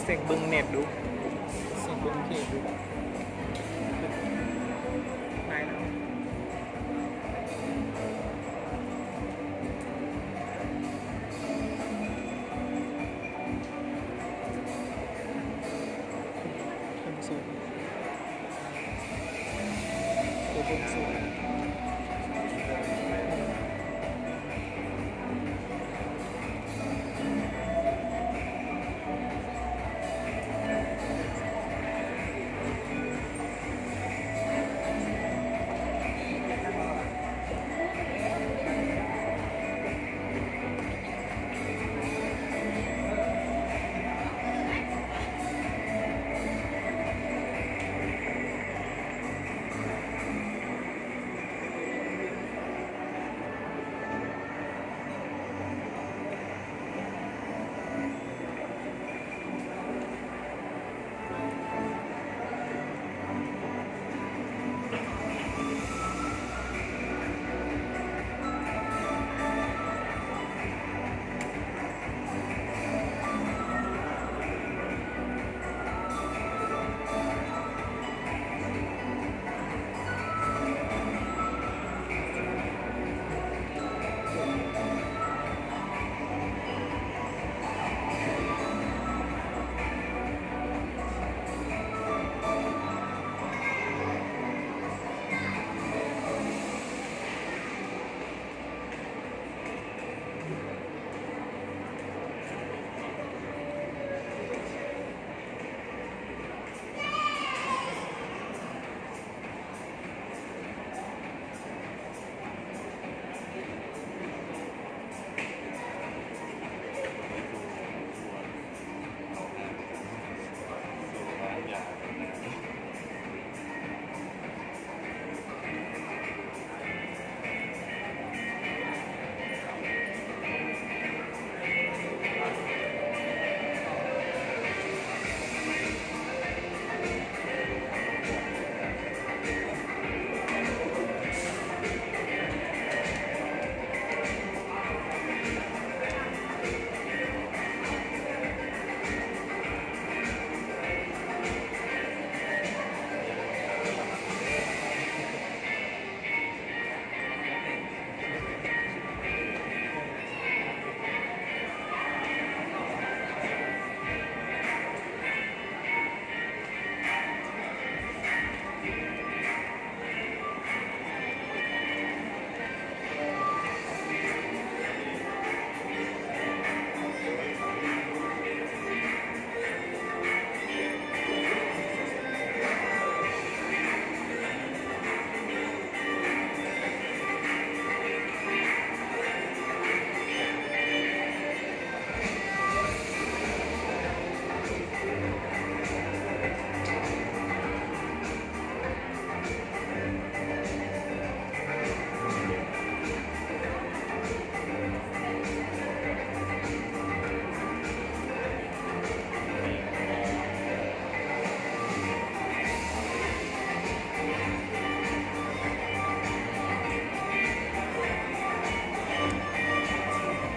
ເຊັກເບິ່ງເນັດດູ ເຊັກເບິ່ງເຂດດູ ໄດ້ແລ້ວ.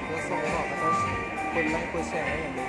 ແລ້ວສົ່ງອອກກໍຕ້ອງກົດໄລກົດແຊໃຫ້ຫຍັງເດີ.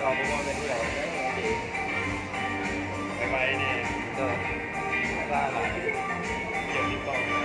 ເຮົາບໍ່ວ່າແມ່ນຜູ້ໃດເດີ ໄວໆແດ່ ໂດຍ ຊ້າຫຼາຍ ກຽມຕິດຕໍ່.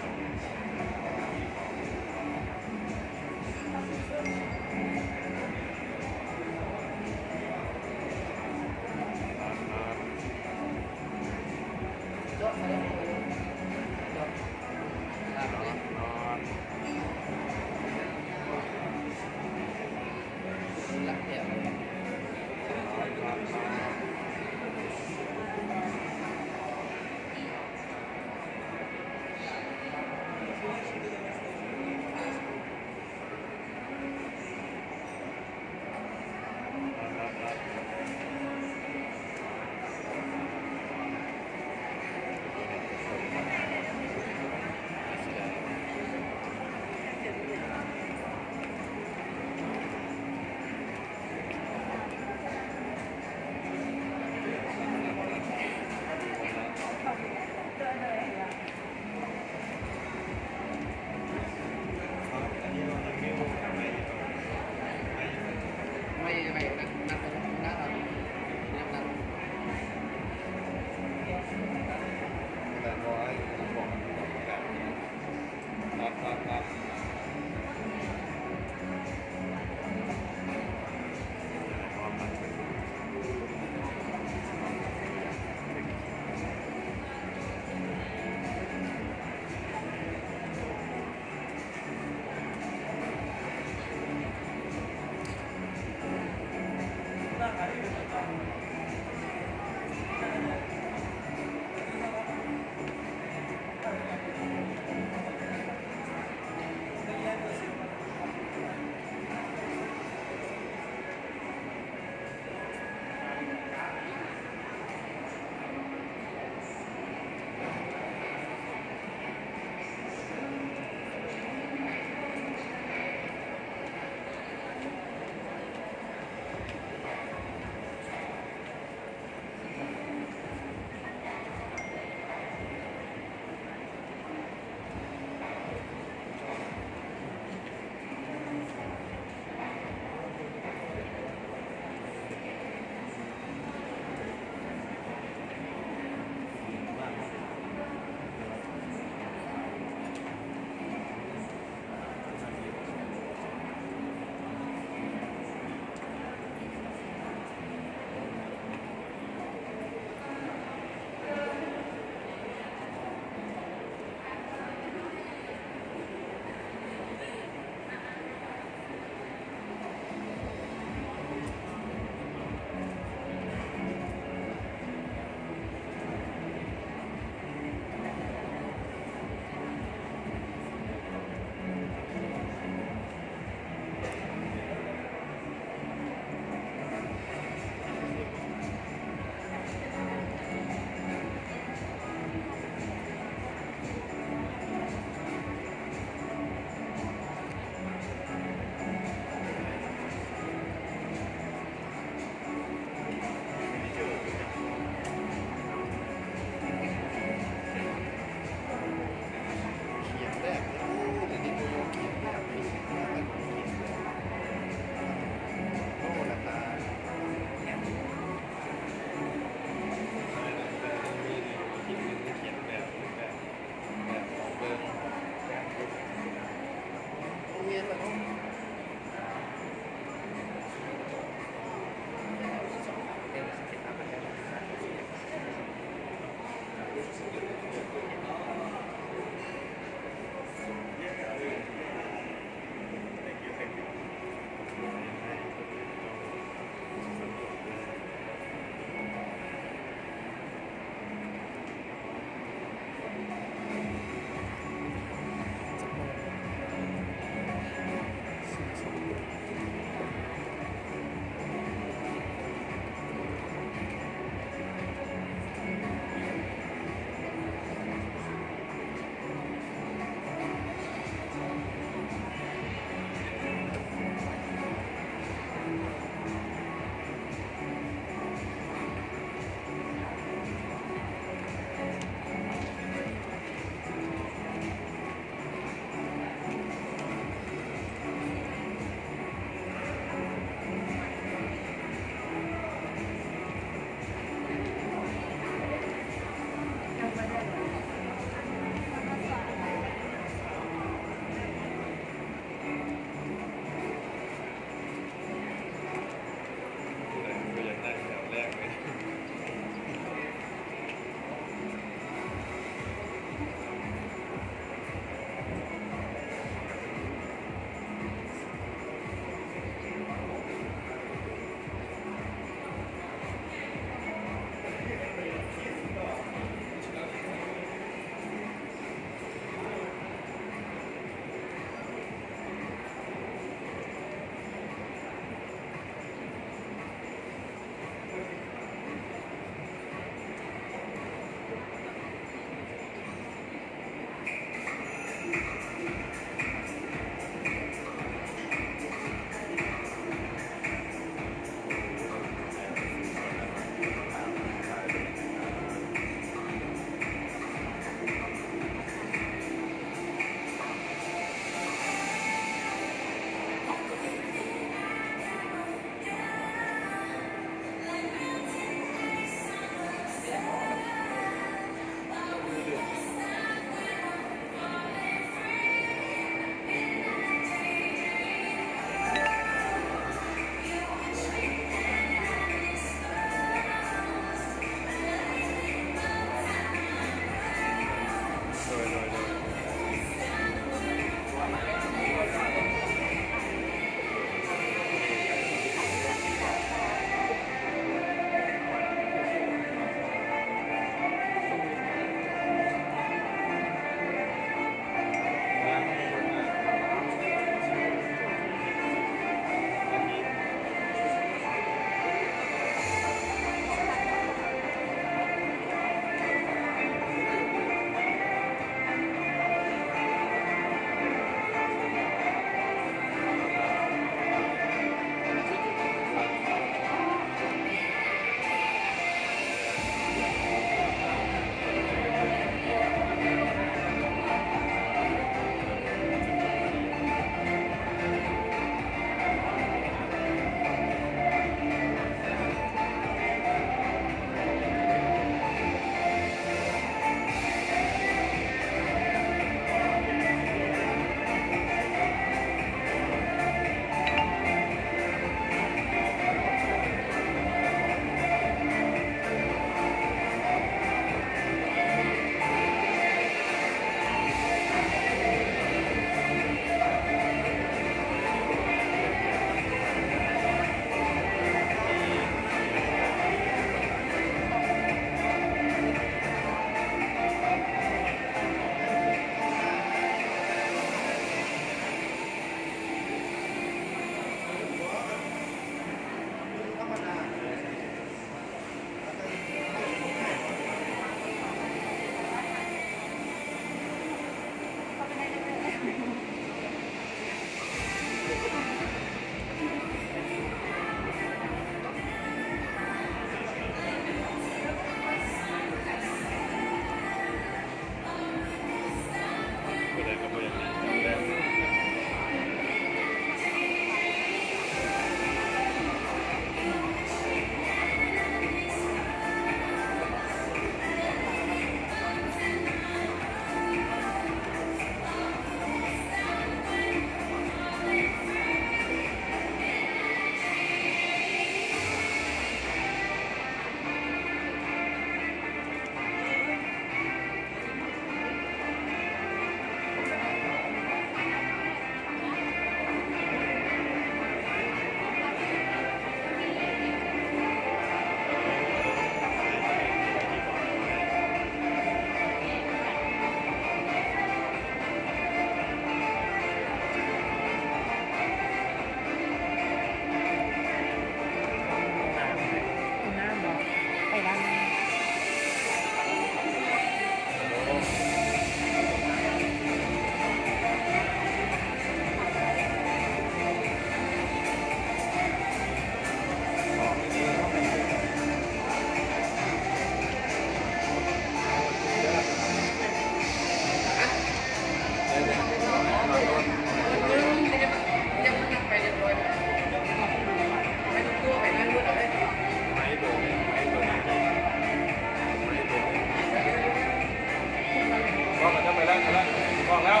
ບອກແລ້ວ ບອກແລ້ວ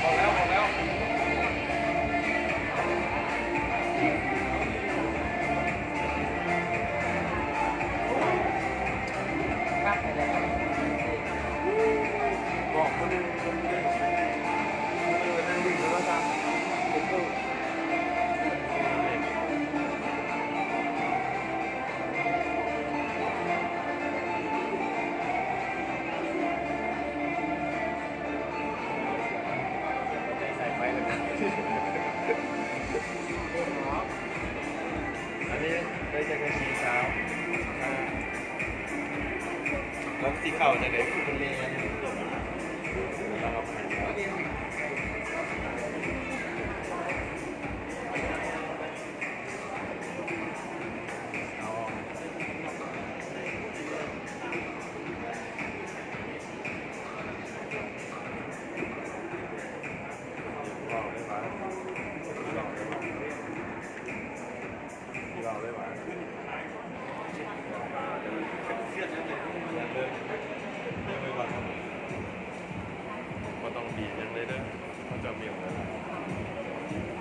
ບອກແລ້ວ ບອກຄົນອື່ນ ຄົນອື່ນໄປເລີຍ ຄົນອື່ນໄປນັ່ງຫຼິ້ນໂທລະສັບ. ອັນນີ້ໄດ້ຈັກນາທີ? ຊາວ ແລ້ວຊິເຂົ້າຈັ່ງໃດ? ບໍ່ຕ້ອງບີບຫຍັງເລີຍເດີ. ເຂົາເຈົ້າມີອອກແລ້ວ.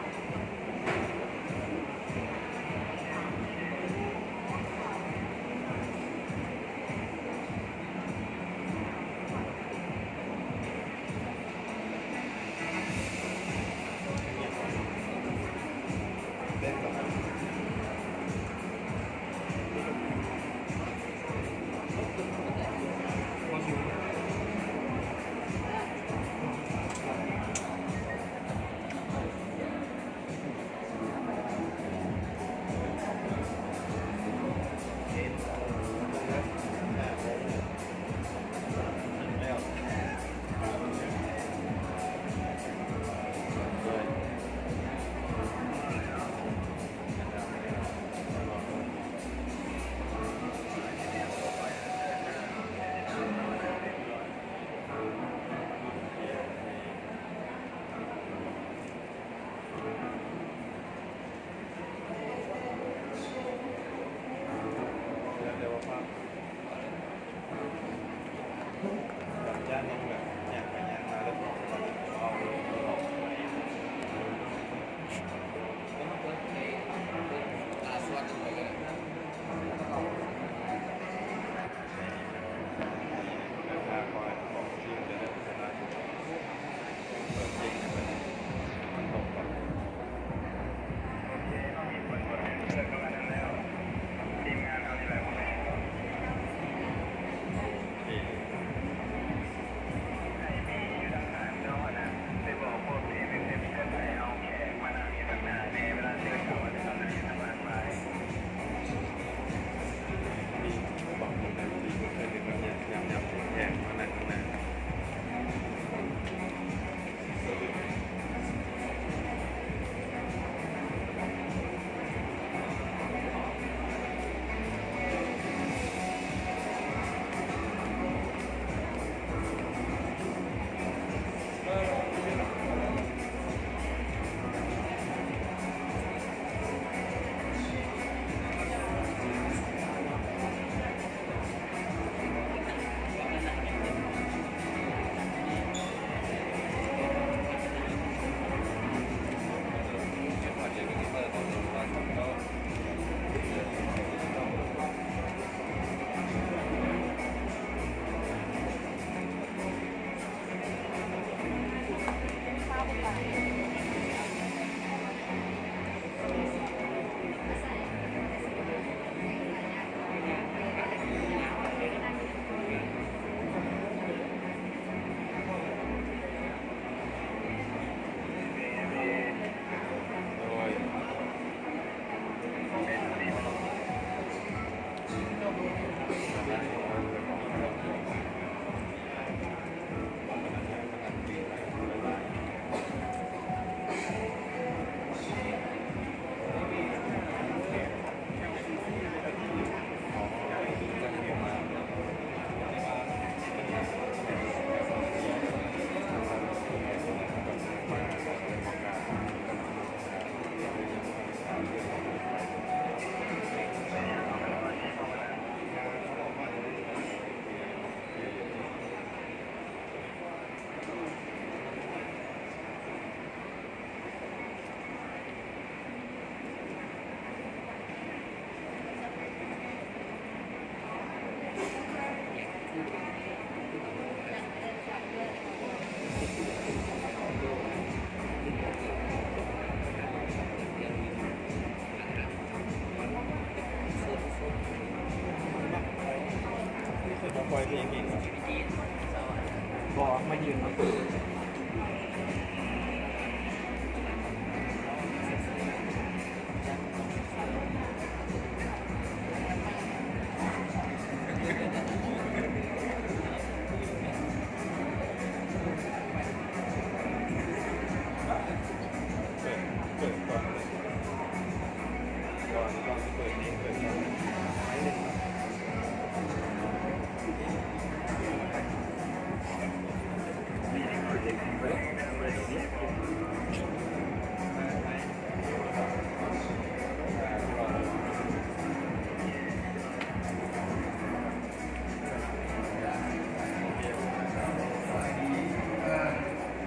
ບໍ່ມາຢືນເນາະ.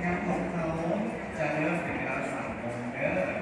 ງານຂອງເຮົາຈະເລີ່ມເປັນເວລາສາມໂມງເດີ.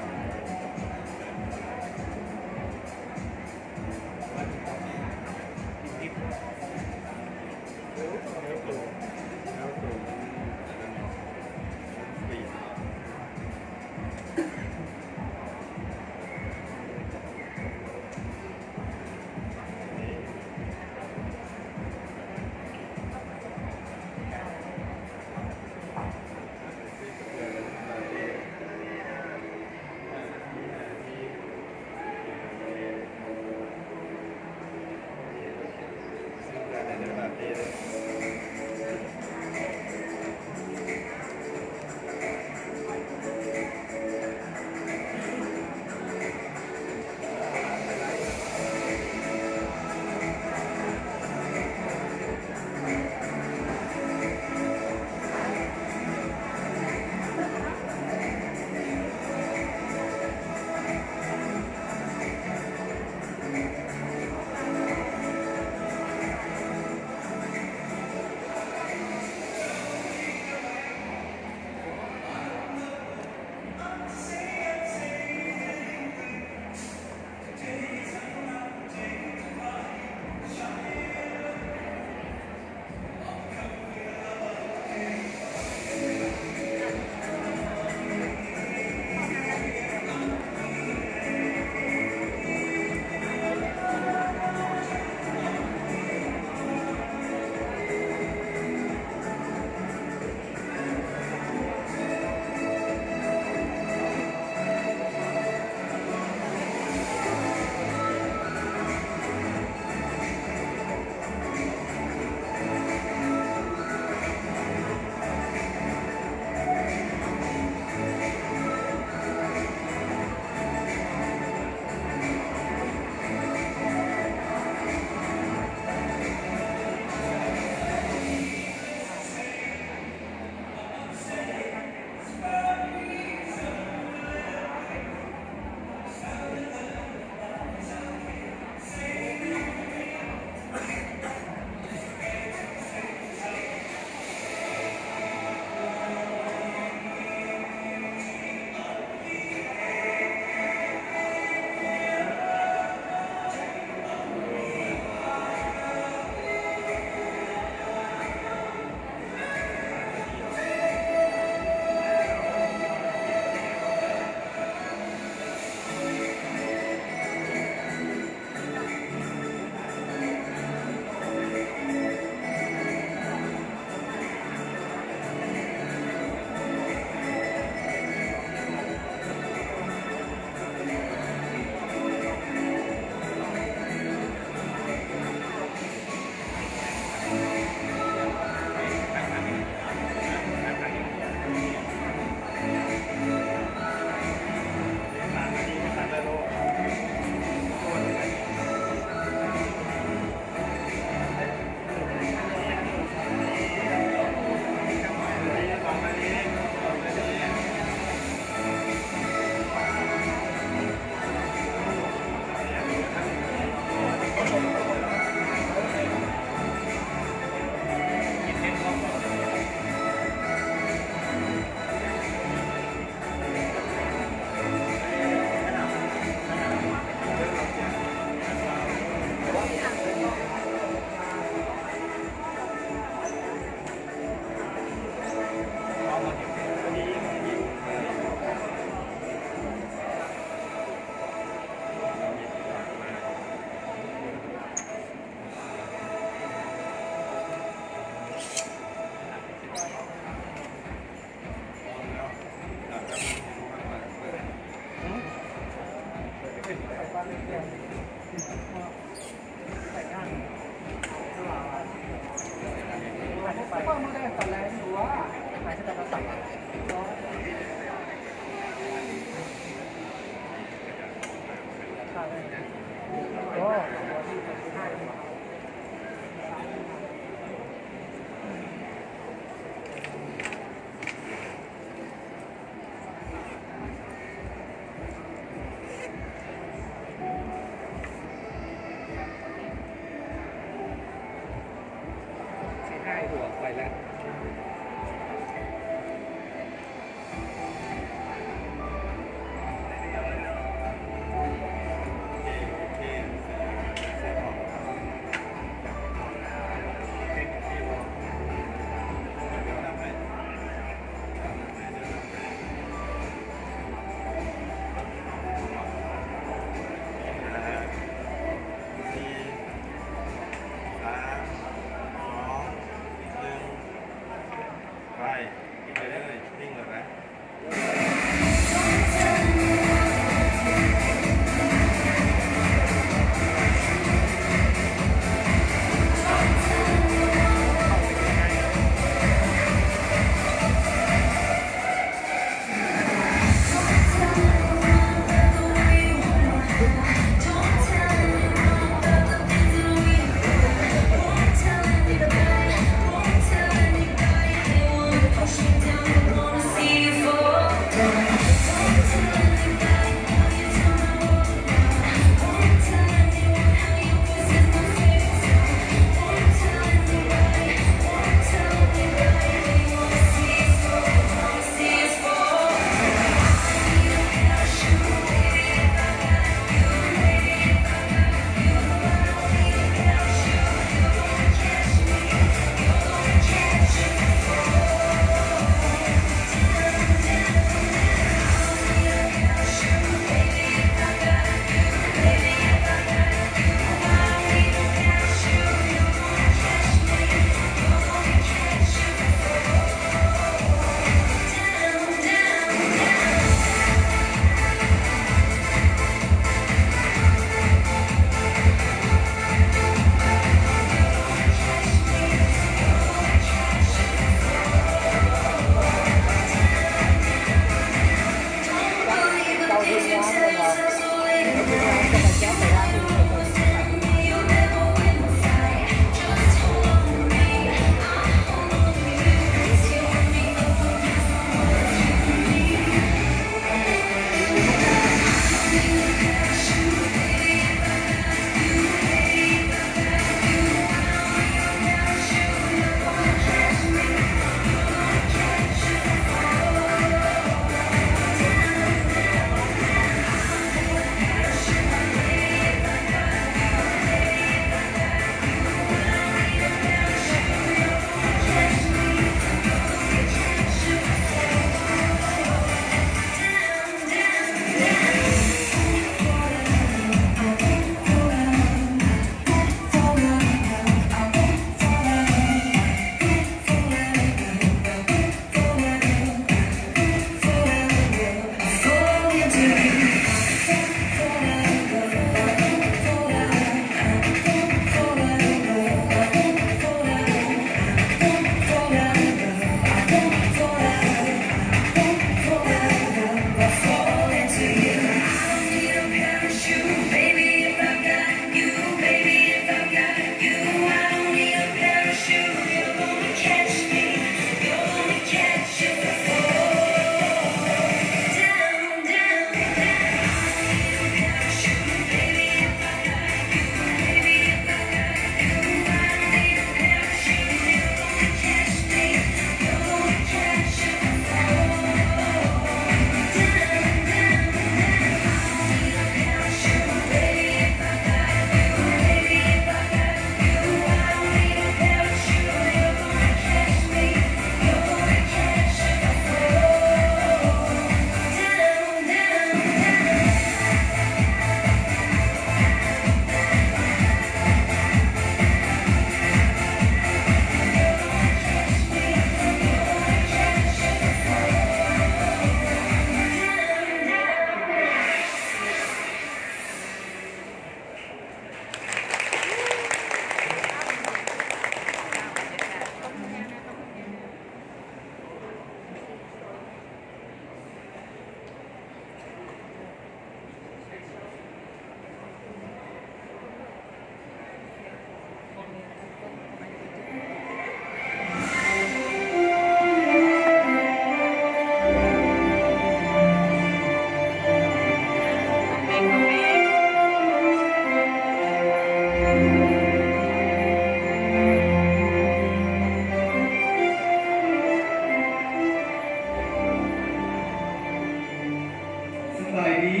ສະບາຍດີ,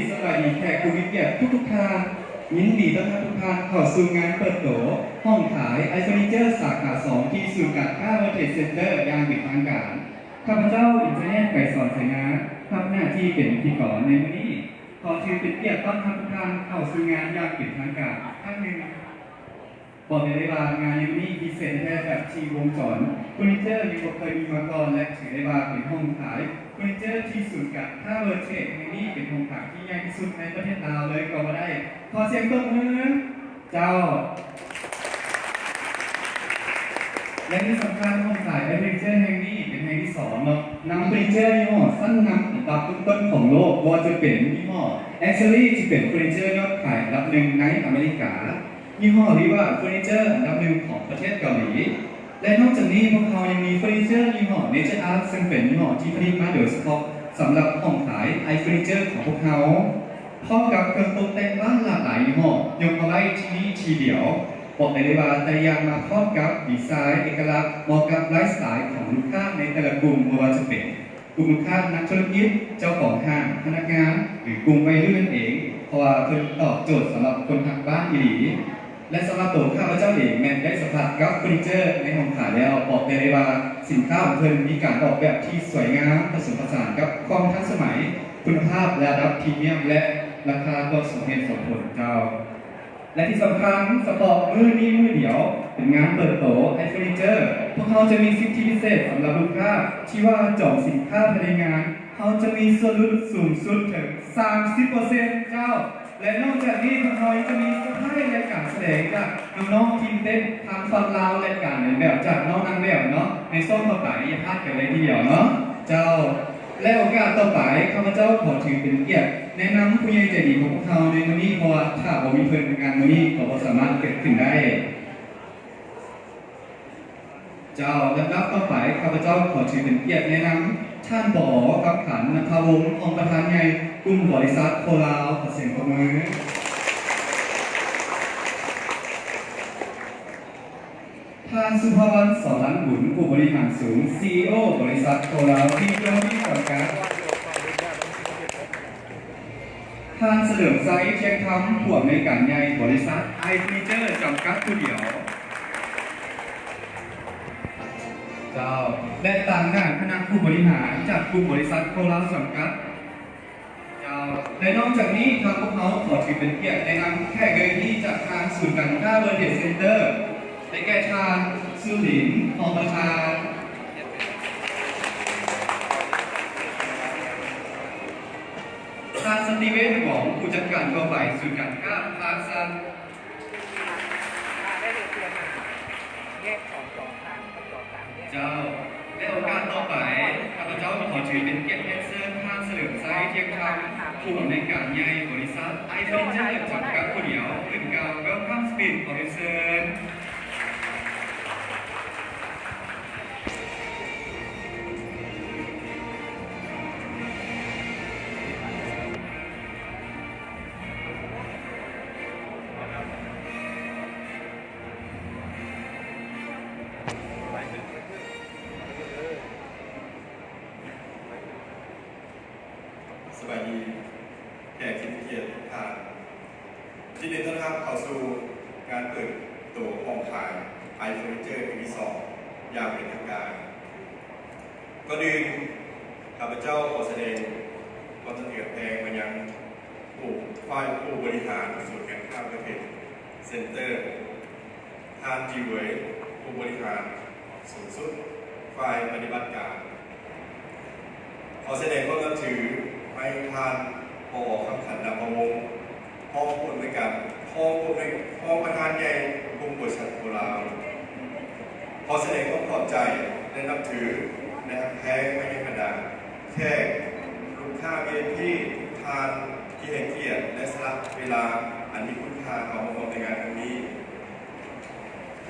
ສະບາຍດີແຂກຜູ້ມີກຽດທຸກໆທ່ານ. ຍິນດີຕ້ອນຮັບທຸກທ່ານເຂົ້າສູ່ງານເປີດໂຕຫ້ອງຂາຍໄອເຟີນິເຈີສາຂາສອງ ທີ່ສູນການຄ້າ World Trade Center ຢ່າງເປັນທາງການ. ຂ້າພະເຈົ້າ ອິນເຕີແນດ ໄກສອນ ໄຊຍາ ຮັບໜ້າທີ່ເປັນພິທີກອນໃນມື້ນີ້. ຂໍຖືເປັນກຽດຕ້ອນຮັບທຸກທ່ານເຂົ້າສູ່ງານຢ່າງເປັນທາງການອີກຄັ້ງໜຶ່ງ. ບອກໄດ້ເລີຍວ່າງານໃນມື້ນີ້ພິເສດແທ້ແບບທີ່ວົງຈອນເຟີນິເຈີຍັງບໍ່ເຄີຍມີມາກ່ອນ ແລະ ຖືໄດ້ວ່າເປັນຫ້ອງຂາຍເຟີນິເຈີທີ່ສູນການຄ້າ World Trade ແຫ່ງນີ້ເປັນຫ້ອງຂາຍທີ່ໃຫຍ່ທີ່ສຸດໃນປະເທດລາວເລີຍກໍວ່າໄດ້. ຂໍສຽງຕົບມືເຈົ້າ. ແລະ ທີ່ສຳຄັນ ຫ້ອງຂາຍເຟີນິເຈີແຫ່ງນີ້ເປັນແຫ່ງທີສອງເນາະ ນຳເຟີນິເຈີຍີ່ຫໍ້ຊັ້ນນຳອັນດັບຕົ້ນໆຂອງໂລກ, ບໍ່ວ່າຈະເປັນຍີ່ຫໍ້ Ashley ທີ່ເປັນເຟີນິເຈີຍອດຂາຍອັນດັບໜຶ່ງໃນອາເມລິກາ, ຍີ່ຫໍ້ Riva ເຟີນິເຈີອັນດັບໜຶ່ງຂອງປະເທດເກົາຫຼີ ແລະ ນອກຈາກນີ້ ພວກເຮົາຍັງມີເຟີນິເຈີຍີ່ຫໍ້ Nature Art ເຊິ່ງເປັນຍີ່ຫໍ້ທີ່ຜະລິດມາໂດຍສະເພາະສຳລັບຫ້ອງຂາຍໄອເຟີນິເຈີຂອງພວກເຮົາ. ພ້ອມກັບເຄື່ອງຕົກແຕ່ງບ້ານຫຼາກຫຼາຍຍີ່ຫໍ້ ຍົກມາໄວ້ທີ່ນີ້ທີ່ດຽວ. ບອກໄດ້ເລີຍວ່າແຕ່ລະຢ່າງມາພ້ອມກັບດີໄຊເອກະລັກ ເໝາະກັບໄລຟ໌ສະໄຕຂອງລູກຄ້າໃນແຕ່ລະກຸ່ມ, ບໍ່ວ່າຈະເປັນກຸ່ມລູກຄ້ານັກທຸລະກິດ, ເຈົ້າຂອງຮ້ານ, ພະນັກງານ ຫຼື ກຸ່ມໄວລຸ້ນນັ້ນເອງ, ເພາະວ່າເພິ່ນຕອບໂຈດສຳລັບຄົນຮັກບ້ານອີ່ຫຼີ. ແລະ ສຳລັບໂຕຂ້າພະເຈົ້າເອງ ແມ່ນໄດ້ສຳຜັດກັບເຟີນິເຈີໃນຫ້ອງຂາຍແລ້ວ, ບອກໄດ້ເລີຍວ່າສິນຄ້າຂອງເພິ່ນມີການອອກແບບທີ່ສວຍງາມ, ປະສົມປະສານກັບຄວາມທັນສະໄໝ, ຄຸນນະພາບລະດັບພຣີມຽມ ແລະ ລາຄາກໍສົມເຫດສົມຜົນເຈົ້າ. ແລະ ທີ່ສຳຄັນ ສະເພາະມື້ນີ້ມື້ດຽວ ເປັນງານເປີດໂຕໄອເຟີນິເຈີ, ພວກເຮົາຈະມີສິດທິພິເສດສຳລັບລູກຄ້າທີ່ວ່າຈອງສິນຄ້າພາຍໃນງານ, ເຮົາຈະມີສ່ວນຫຼຸດສູງສຸດເຖິງສາມສິບເປີເຊັນເຈົ້າ. ແລະ ນອກຈາກນີ້ ພວກເຮົາຍັງຈະມີເຊີໄພຣສ໌ ແລະ ການສະແດງຈາກນ້ອງໆທີມເຕັ້ນທາງຝັ່ງລາວ ແລະ ການເດີນແບບຈາກນ້ອງນາງແບບເນາະ ໃນຊ່ວງຕໍ່ໄປ. ຢ່າພາດກັນເລີຍທີດຽວເນາະເຈົ້າ. ແລະ ໂອກາດຕໍ່ໄປ ຂ້າພະເຈົ້າຂໍຖືເປັນກຽດແນະນຳຜູ້ໃຫຍ່ໃຈດີຂອງພວກເຮົາໃນມື້ນີ້, ເພາະວ່າຖ້າບໍ່ມີເພິ່ນ ງານມື້ນີ້ກໍບໍ່ສາມາດເກີດຂຶ້ນໄດ້. ເຈົ້າ, ລຳດັບຕໍ່ໄປ ຂ້າພະເຈົ້າຂໍຖືເປັນກຽດແນະນຳທ່ານ ປອ ກັບຂັນ ນະພາວົງ ຮອງປະທານໃຫຍ່ກຸ່ມບໍລິສັດໂຄລາວ. ຂໍສຽງຕົບມື. ທ່ານ ສຸພາວັນ ສອນລັນບຸນ ຜູ້ບໍລິຫານສູງ ຊີອີໂອ ບໍລິສັດໂຄລາວ ທີໂຕນີ້ ຈຳກັດ. ທ່ານ ສະເຫຼີມໄຊ ທຽງທຳ ຜູ້ອຳນວຍການໃຫຍ່ບໍລິສັດໄອເຟີນິເຈີ ຈຳກັດຜູ້ດຽວ. ເຈົ້າ ແລະ ຕາງໜ້າຄະນະຜູ້ບໍລິຫານຈາກກຸ່ມບໍລິສັດໂຄລາວ ຈຳກັດ. ເຈົ້າ ແລະ ນອກຈາກນີ້ ທາງພວກເຮົາຂໍຖືເປັນກຽດແນະນຳແຂກເວທີຈາກທາງສູນການຄ້າ World Trade Center ໄດ້ແກ່ທ່ານ ສຸລິນ ຮອງປະທານ, ທ່ານ ສະຕີເວັນ ຫວອງ ຜູ້ຈັດການທົ່ວໄປສູນການຄ້າ ພາຊັນ. ເຈົ້າ ແລະ ໂອກາດຕໍ່ໄປ ຂ້າພະເຈົ້າຂໍຖືເປັນກຽດຮຽນເຊີນທ່ານ ສະເຫຼີມໄຊ ທຽງຄຳ ຜູ້ອຳນວຍການໃຫຍ່ບໍລິສັດໄອເຟີນິເຈີ ຈຳກັດຜູ້ດຽວ ຂຶ້ນກ່າວ Welcome Speech ຂໍຮຽນເຊີນ. ສະບາຍດີ ແຂກທີ່ມີກຽດທຸກທ່ານ. ຍິນດີຕ້ອນຮັບເຂົ້າສູ່ງານເປີດໂຕຫ້ອງຂາຍໄອເຟີນິເຈີຄັ້ງທີສອງ ຢ່າງເປັນທາງການ. ກ່ອນອື່ນ ຂ້າພະເຈົ້າຂໍສະແດງຄວາມສະເໜືອແຜ່ມາຍັງຜູ້ ຝ່າຍຜູ້ບໍລິຫານສູນການຄ້າ World Trade Center, ທ່ານ ຈີເຫວີຍ ຜູ້ບໍລິຫານສູງສຸດຝ່າຍປະຕິບັດການ. ຂໍສະແດງຄວາມນັບຖືໃຫ້ທ່ານ ປອ ຄຳຂັນ ນາມພະວົງ ຮອງຜູ້ອຳນວຍການ ຮອງຜູ້ອຳນວຍ ຮອງປະທານໃຫຍ່ກຸ່ມບໍລິສັດໂຄລາວ. ຂໍສະແດງຄວາມຂອບໃຈ ແລະ ນັບຖື ແລະ ຮັກແພງມາຍັງບັນດາແຂກ, ລູກຄ້າ ວີໄອພີ ທຸກທ່ານທີ່ໃຫ້ກຽດ ແລະ ສະຫຼະເວລາອັນມີຄຸນຄ່າເຂົ້າມາຮ່ວມໃນງານຄັ້ງນີ້.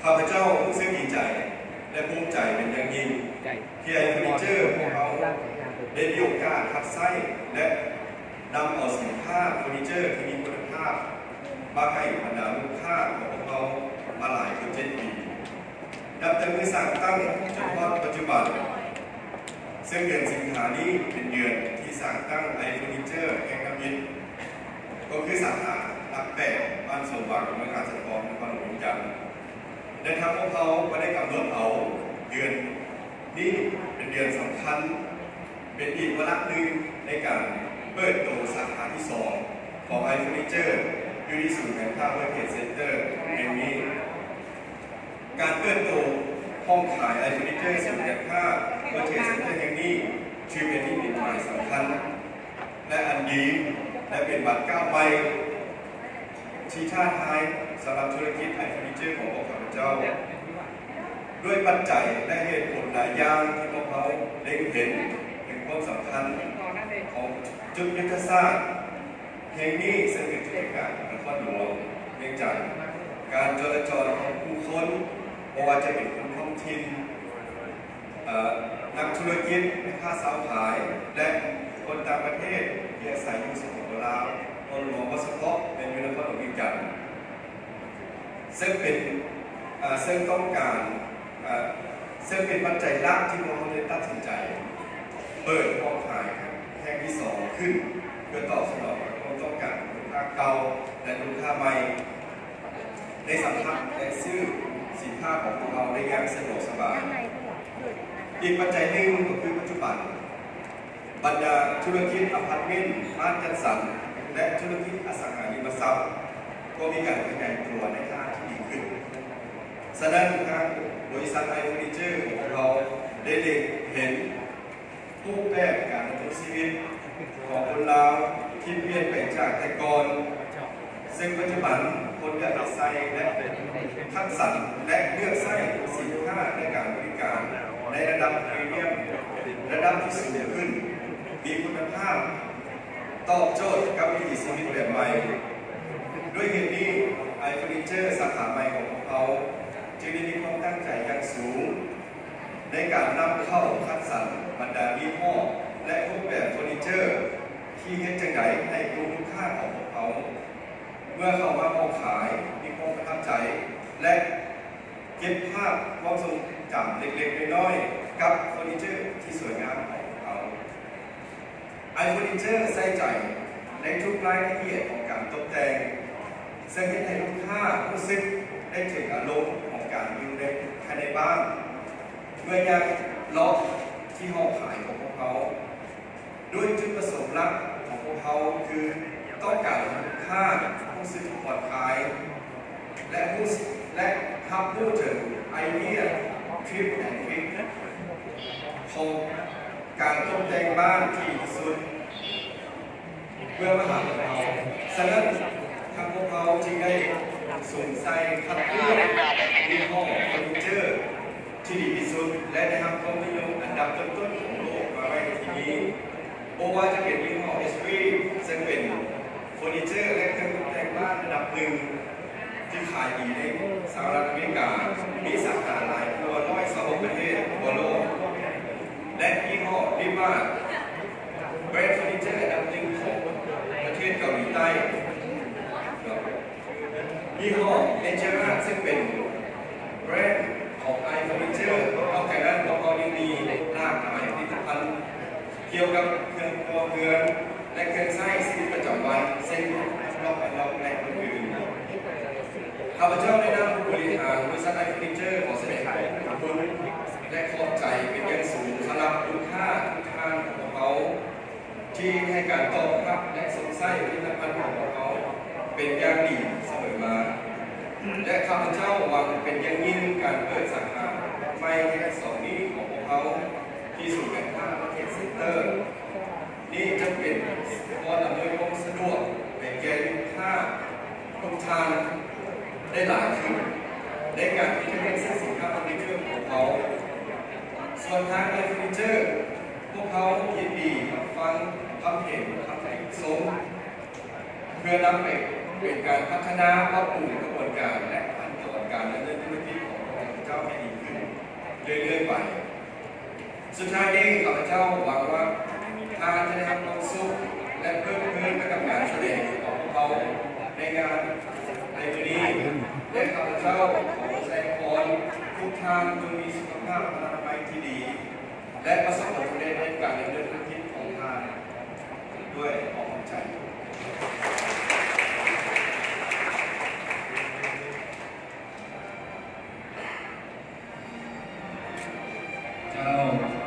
ຂ້າພະເຈົ້າຮູ້ສຶກດີໃຈ ແລະ ພູມໃຈເປັນຢ່າງຍິ່ງ ທີ່ໄອເຟີນິເຈີຂອງເຮົາໄດ້ມີໂອກາດຮັບໃຊ້ ແລະ ນຳເອົາສິນຄ້າເຟີນິເຈີທີ່ມີຄຸນນະພາບມາໃຫ້ບັນດາລູກຄ້າຂອງພວກເຮົາມາຫຼາຍກວ່າເຈັດປີ. ນັບແຕ່ມື້ສ້າງຕັ້ງຈົນຮອດປັດຈຸບັນ, ເຊິ່ງເດືອນສິງຫານີ້ເປັນເດືອນທີ ສ້າງຕັ້ງໄອເຟີນີເຈີແຫ່ງທຳອິດ ກໍຄືສາຂາຫຼັກແປດ ບ້ານສົມຫວັງ ເມືອງຫາດຊະເຄາະ ນະຄອນຫຼວງວຽງຈັນ. ແລະ ທາງພວກເຮົາກໍໄດ້ກຳນົດເອົາເດືອນນີ້ເປັນເດືອນສຳຄັນ ເປັນອີກວາລະໜຶ່ງໃນການເປີດໂຕສາຂາທີສອງຂອງໄອເຟີນີເຈີ ຢູ່ທີ່ສູນການຄ້າ World Trade Center ແຫ່ງນີ້. ການເປີດໂຕຫ້ອງຂາຍໄອເຟີນີເຈີສູນການຄ້າ World Trade Center ແຫ່ງນີ້ ຖືເປັນນິມິດໝາຍສຳຄັນ ແລະ ອັນດີ ແລະ ເປັນບາດກ້າວໃໝ່ທີ່ທ້າທາຍສຳລັບທຸລະກິດໄອເຟີນີເຈີຂອງພວກຂ້າພະເຈົ້າ. ດ້ວຍປັດໄຈ ແລະ ເຫດຜົນຫຼາຍຢ່າງທີ່ພວກເຮົາເລັງເຫັນເຖິງຄວາມສຳຄັນຂອງຈຸດຍຸດທະສາດແຫ່ງນີ້ ເຊິ່ງເປັນຈຸດກາງນະຄອນຫຼວງວຽງຈັນ, ການຈໍລະຈອນຂອງຜູ້ຄົນ ບໍ່ວ່າຈະເປັນຄົນທ້ອງຖິ່ນ, ເອີ ນັກທຸລະກິດ, ແມ່ຄ້າຊາວຂາຍ ແລະ ຄົນຕ່າງປະເທດທີ່ອາໄສຢູ່ ສປປ ລາວ ນະຄອນຫຼວງ, ເວົ້າສະເພາະແມ່ນຢູ່ນະຄອນຫຼວງວຽງຈັນ. ເຊິ່ງເປັນ ເອີ ເຊິ່ງຕ້ອງການ ເຊິ່ງເປັນປັດໄຈຫຼັກທີ່ພວກເຮົາໄດ້ຕັດສິນໃຈເປີດຫ້ອງຂາຍແຫ່ງທີສອງຂຶ້ນ ເພື່ອຕອບສະໜອງຄວາມຕ້ອງການຂອງລູກຄ້າເກົ່າ ແລະ ລູກຄ້າໃໝ່ ໄດ້ສຳຜັດ ແລະ ຊື້ສິນຄ້າຂອງພວກເຮົາໄດ້ຢ່າງສະດວກສະບາຍ. ອີກປັດໄຈໜຶ່ງກໍຄືປັດຈຸບັນ ບັນດາທຸລະກິດອາພາດເມັນ, ບ້ານຈັດສັນ ແລະ ທຸລະກິດອະສັງຫາລິມະຊັບ ກໍມີການຂະຫຍາຍຕົວໃນທ່າທີ່ດີຂຶ້ນ. ສະນັ້ນ, ທາງບໍລິສັດໄອເຟີນີເຈີຂອງພວກເຮົາໄດ້ເລັງເຫັນຮູບແບບການດຳລົງຊີວິດຂອງຄົນລາວທີ່ປ່ຽນໄປຈາກແຕ່ກ່ອນ. ເຊິ່ງປັດຈຸບັນຄົນເລືອກໃຊ້ ແລະ ຄັດສັນ ແລະ ເລືອກໃຊ້ສິນຄ້າ ແລະ ການບໍລິການໃນລະດັບພຣີມຽມ ລະດັບທີ່ສູງຂຶ້ນ, ມີຄຸນນະພາບ, ຕອບໂຈດກັບວິຖີຊີວິດແບບໃໝ່. ດ້ວຍເຫດນີ້, ໄອເຟີນີເຈີສາຂາໃໝ່ຂອງພວກເຮົາຈຶ່ງໄດ້ມີຄວາມຕັ້ງໃຈຢ່າງສູງ ໃນການນຳເຂົ້າຄັດສັນບັນດາຍີ່ຫໍ້ ແລະ ຮູບແບບເຟີນີເຈີ ທີ່ເຮັດຈັ່ງໃດໃຫ້ກຸ່ມລູກຄ້າຂອງພວກເຮົາ ເມື່ອເຂົ້າມາເວົ້າຂາຍ ມີຄວາມປະທັບໃຈ ແລະ ເກັບພາບຄວາມຊົງຈຳເລັກໆນ້ອຍໆ ກັບເຟີນີເຈີທີ່ສວຍງາມຂອງພວກເຮົາ. ໄອເຟີນີເຈີໃສ່ໃຈໃນທຸກລາຍລະອຽດຂອງການຕົບແຕ່ງ, ເຊິ່ງເຮັດໃຫ້ລູກຄ້າຮູ້ສຶກໄດ້ເຖິງອາລົມຂອງການຢູ່ໃນ ພາຍໃນບ້ານ ເມື່ອຍ່າງເລາະທີ່ຫ້ອງຂາຍຂອງພວກເຮົາ. ໂດຍຈຸດປະສົງຫຼັກຂອງພວກເຮົາຄືຕ້ອງການໃຫ້ລູກຄ້າຮູ້ສຶກຜ່ອນຄາຍ ແລະ ຮູ້ ແລະ ຮັບຮູ້ເຖິງໄອເດຍ Trip and Trick ຂອງການຕົບແຕ່ງບ້ານທີ່ດີທີ່ສຸດ ເພື່ອມາຫາພວກເຮົາ. ສະນັ້ນ, ທາງພວກເຮົາຈຶ່ງໄດ້ສຸມໃສ່ຄັດເລືອກຍີ່ຫໍ້ເຟີນີເຈີ ທີ່ດີທີ່ສຸດ ແລະ ໄດ້ຮັບຄວາມນິຍົມອັນດັບຕົ້ນໆຂອງໂລກມາໄວ້ໃນທີ່ນີ້. ບໍ່ວ່າຈະເປັນຍີ່ຫໍ້ ເອັດ ເອັຊ ພີ ເຊິ່ງເປັນເຟີນີເຈີ ແລະ ເຄື່ອງຕົກແຕ່ງບ້ານລະດັບໜຶ່ງ ທີ່ຂາຍດີໃນສະຫະລັດອາເມລິກາ, ມີສາຂາຫຼາຍກວ່າຮ້ອຍຊາວຫົກປະເທດທົ່ວໂລກ ແລະ ຍີ່ຫໍ້ Riva ແບຣນເຟີນີເຈີອັນດັບໜຶ່ງຂອງປະເທດເກົາຫຼີໃຕ້. ຍີ່ຫໍ້ Angera ເຊິ່ງເປັນແບຣນຂອງໄອເຟີນີເຈີ. ນອກຈາກນັ້ນ, ພວກເຮົາຍັງມີຫຼາກຫຼາຍຜະລິດຕະພັນກ່ຽວກັບເຄື່ອງຄົວເຮືອນ ແລະ ເຄື່ອງໃຊ້ຊີວິດປະຈຳວັນ ເຊັ່ນ ລັອກແອນລັອກ ແລະ ອື່ນໆ. ຂ້າພະເຈົ້າໃນນາມຜູ້ບໍລິຫານບໍລິສັດໄອເຟີນີເຈີ ຂໍສະແດງຂອບຄຸນ ແລະ ຂອບໃຈເປັນຢ່າງສູງສຳລັບລູກຄ້າທຸກທ່ານຂອງພວກເຮົາ ທີ່ໃຫ້ການຕອບຮັບ ແລະ ຊົມໃຊ້ຜະລິດຕະພັນຂອງພວກເຮົາເປັນຢ່າງດີສະເໝີມາ ແລະ ຂ້າພະເຈົ້າຫວັງເປັນຢ່າງຍິ່ງການເປີດສາຂາໃໝ່ແຫ່ງສອງນີ້ຂອງພວກເຮົາ ທີ່ສູນການຄ້າ World Trade Center ນີ້ຈະເປັນບ່ອນອຳນວຍຄວາມສະດວກໃຫ້ແກ່ລູກຄ້າທຸກທ່ານໄດ້ຫຼາຍຂຶ້ນ ໃນການທີ່ຈະເລືອກຊື້ສິນຄ້າເຟີນີເຈີຂອງເຮົາ. ສ່ວນທາງໄອເຟີນີເຈີ ພວກເຮົາຍິນດີຮັບຟັງຄຳເຫັນ, ຄຳຕິຊົມ ເພື່ອນຳໄປເປັນການພັດທະນາ, ປັບປຸງກະບວນການ ແລະ ຂັ້ນຕອນການດຳເນີນທຸລະກິດຂອງພວກເຈົ້າໃຫ້ດີຂຶ້ນເລື້ອຍໆໄປ. ສຸດທ້າຍນີ້, ຂ້າພະເຈົ້າຫວັງວ່າທ່ານຈະໄດ້ຮັບຄວາມສຸກ ແລະ ເພີດເພີນໄປກັບການສະແດງຂອງພວກເຮົາໃນງານໃນມື້ນີ້ ແລະ ຂ້າພະເຈົ້າຂໍອວຍພອນທຸກທ່ານຈົ່ງມີສຸຂະພາບອະນາໄມທີ່ດີ ແລະ ປະສົບຜົນສຳເລັດໃນການດຳເນີນທຸລະກິດຂອງທ່ານ. ດ້ວຍຄວາມຂອບໃຈ. ເຈົ້າ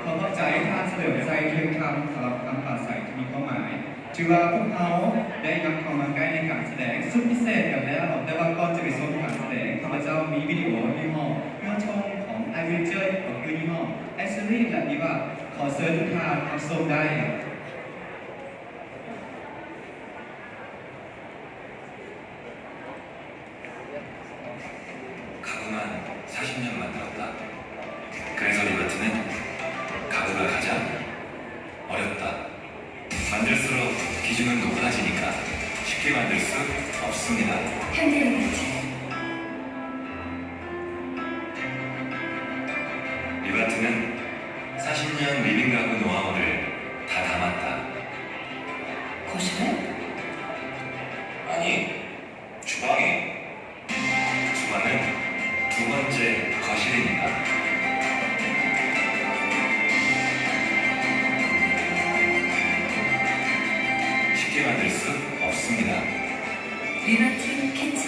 ຂໍຂອບໃຈທ່ານສະເຫຼີມໄຊ ເທື່ອນຄຳ ສຳລັບຄຳປາໄສທີ່ມີຄວາມໝາຍ. ຖືວ່າພວກເຮົາໄດ້ນຳເຂົ້າມາໃກ້ໃນການສະແດງສຸດພິເສດກັນແລ້ວ, ແຕ່ວ່າກ່ອນຈະໄປຊົມການສະແດງ, ຂ້າພະເຈົ້າມີວິດີໂອຍີ່ຫໍ້ເຮືອຊົງຂອງອ້າຍວິລເຈີ ກໍຄືຍີ່ຫໍ້ແອັດເຊີລີ ແລະ ວິວາ. ຂໍເຊີນທຸກທ່ານຮັບຊົມໄດ້. 過去が사십年만들었다. 그래서 리바트는 가구가 가장 어렵다. 만들수록 기준은 높아지니까 쉽게 만들 수 없습니다. 현대 리바트. 리바트는 사십 년 리빙 가구 노하우를 다 담았다. 거실에? 아니, 주방에. 주방은 두 번째 거실입니다. 쉽게 만들 수 없습니다. 리바트 키친.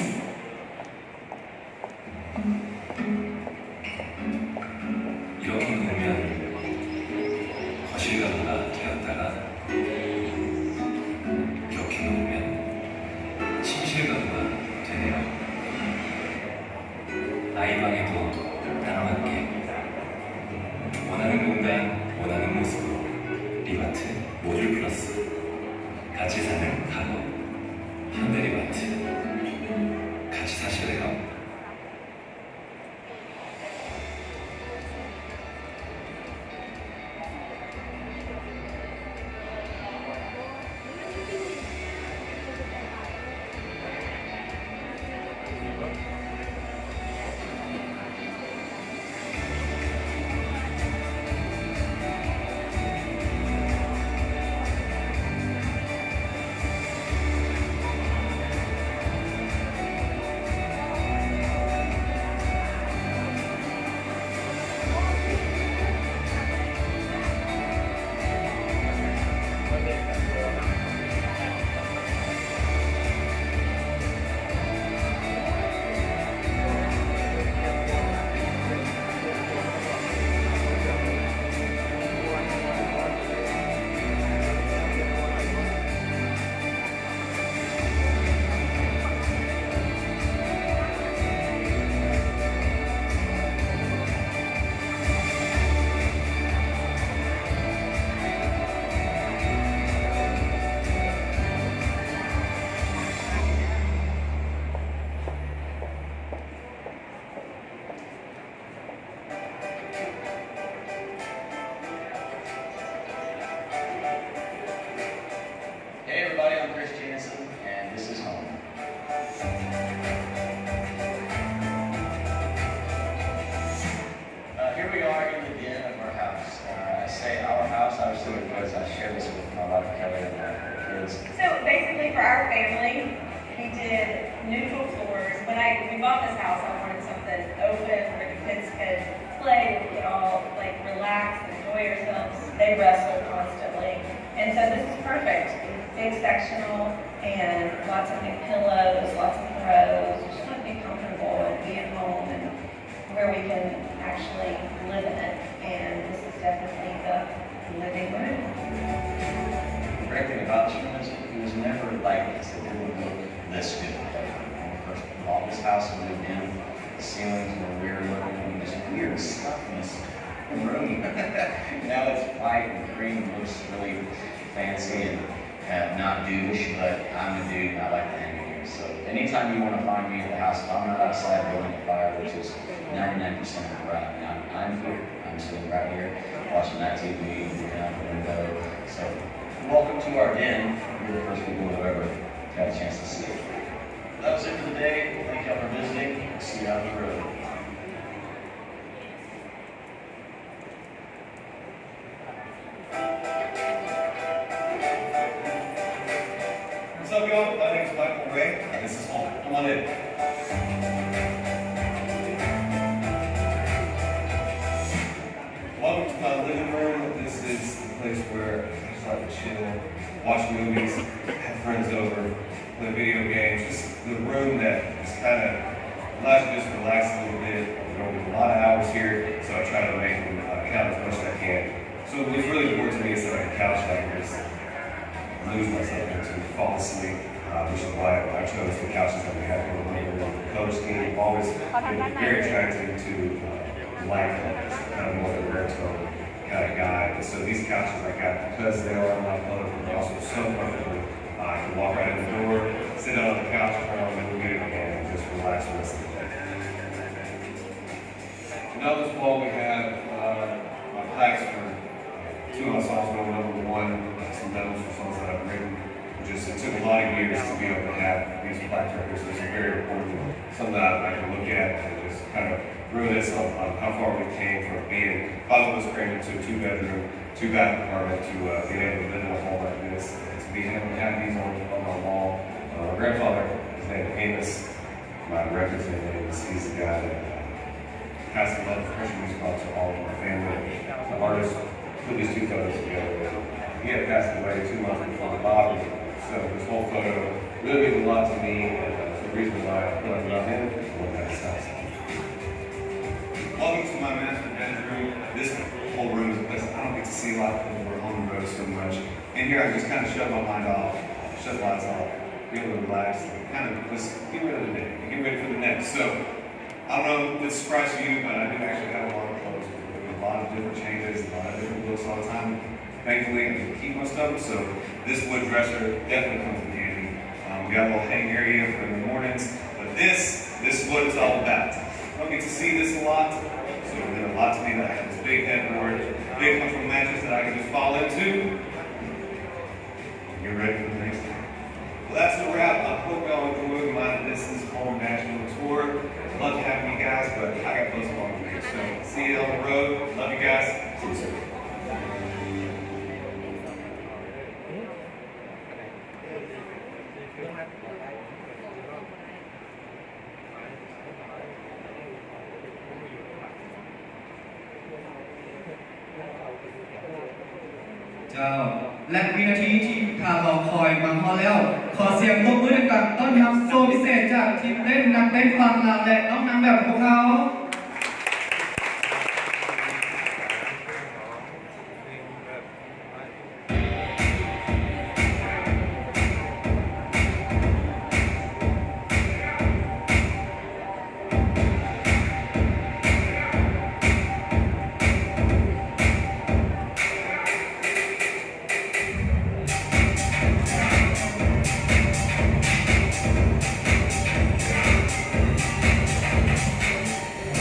이렇게 놓으면 거실 가구가 되었다가 이렇게 놓으면 침실 가구가 되네요. 아이 방에도 딱 맞게 원하는 공간, 원하는 모습으로 리바트 모듈 플러스. 같이 사는 가구 현대 리바트. 같이 사실래요? Hey everybody, I'm Chris Jansen, and this is home. Uh, here we are in the den of our house. Uh, I say our house, obviously, because I share this with my wife Kelly and my four kids. So basically, for our family, we did neutral floors. When I, we bought this house, I wanted something open where the kids could play, we could all, like, relax and enjoy ourselves. They wrestle constantly. And so this is perfect. Big sectional and lots of new pillows, lots of throws. Just want to be comfortable and be at home and where we can actually live in it. And this is definitely the living room. The great thing about this room is it was never like this. It didn't look this good. Like, when we first bought this house and moved in, the ceilings were weird looking, and just weird stuff in this room. Now it's white and cream, looks really fancy and, uh, not dude-ish, but I'm a dude and I like to hang in here. So anytime you wanna find me at the house, if I'm not outside building a fire, which is ninety-nine percent of where I'm at, I'm here. I'm sitting right here watching that T V, looking out the window. So welcome to our den. You're the first people who have ever had a chance to see it. That was it for the day. Thank y'all for visiting. See you out on the road. What's up, y'all? My name is Michael Ray, and this is home. Come on in. Welcome to my living room. This is the place where I just like to chill. Watch movies, have friends over, play video games, just the room that just kind of allows you to just relax a little bit. We don't do a lot of hours here, so I try to make them uh, count as much as I can. So what's really important to me is that I have a couch that I can just lose myself into, fall asleep, uh, which is why I chose the couches that we have here. When we were coach team, always been very attracted to uh, light colors, kind of more of a red tone kind of guy. And so these couches I got because they are my color, but they're also so comfortable. Uh, I can walk right in the door, sit down on the couch, turn on the movie, and just relax for the rest of the day. Now this fall we have uh, my plaques for two of my songs going number one, uh, some medals for songs that I've written. Just it took a lot of years to be able to have these plaques right here, so it's a very important something that I can look at and just kind of reminisce on, on how far we came from being five of us crammed into a two bedroom, two bath apartment to uh, being able to live in a home like this, and to be able to have these on, on my wall. Uh, my grandfather, his name is Amos, my director's name is, he's the guy that uh, passed the love of Christian music on to all of my family. The artist put these two photos together. He had passed away two months before the Bob. So this whole photo really means a lot to me, and uh, it's the reason why I feel like I'm not in it. Welcome to my master bedroom. This whole room is a place I don't get to see a lot because we're on the road so much. In here, I just kind of shut my mind off, shut the lights off, be able to relax, and kind of just get rid of the day, get ready for the next. So I don't know if it's a surprise to you, but I do actually have a lot of clothes. A lot of different changes, a lot of different looks all the time. Thankfully, I can keep my stuff, so this wood dresser definitely comes in handy. Um, we got a little hang area for the mornings, but this, this is what it's all about. I don't get to see this a lot, so it meant a lot to me that I have this big headboard, big comfortable mattress that I can just fall into. Get ready for the next time. Well, that's a wrap. I hope y'all enjoyed my This Is Home National Tour. Love having you guys, but I got to close along today. So see you on the road. Love you guys. See you soon. ເຈົ້າ ແລະ ວິນາທີທີ່ທ່ານລໍຄອຍມາຮອດແລ້ວ. ຂໍສຽງປົບມືດັງໆ ຕ້ອນຮັບໂຊພິເສດຈາກທີມເຕັ້ນ, ນັກເຕັ້ນຝັ່ງລາວ ແລະ ນ້ອງນາງແບບຂອງພວກເຮົາ. ເ